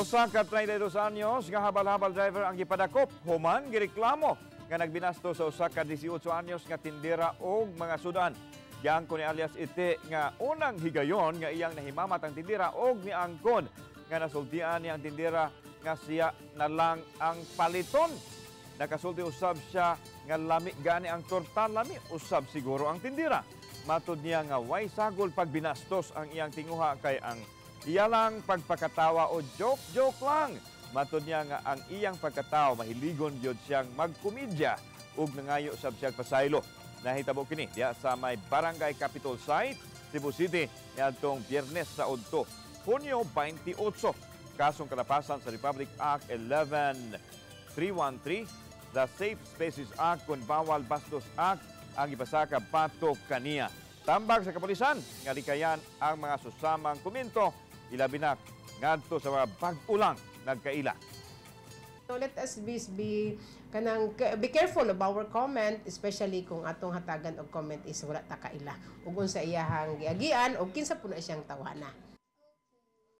Usa ka 32 anyos nga habal-habal driver ang gipadakop human gireklamo nga nagbinasto sa usa ka 18 anyos nga tindera og mga sudan. Giangkon ni alias Ite nga unang higayon nga iyang nahimamat ang tindera og niangkon nga nasultian niya ang tindera nga siya na lang ang paliton. Nakasulti usab siya nga lami gani ang torta, lami usab siguro ang tindera. Matud niya nga way sagol pag binastos ang iyang tinguha kay ang iya lang pagpakatawa o joke-joke lang. Matud niya nga ang iyang pagkatao mahiligon gyud siyang magkomedya ug nangayo sab siyang pasaylo. Nahitabo kini diha sa may Barangay Capitol Site, Cebu City, niadtong Biyernes sa udto, Hunyo 28. Kasong kalapasan sa Republic Act 11313, the Safe Spaces Act kun Bawal Bastos Act ang ipasaka batok kaniya. Tambag sa kapulisan nga likayan ang mga susamang komento, ilabi na ngadto sa mga bag-o lang nagkaila. So let us be kanang be careful of our comment, especially kung atong hatagan og comment is wala ta kaila ug unsa iyahang giagian og kinsa pud na siyang tawhana.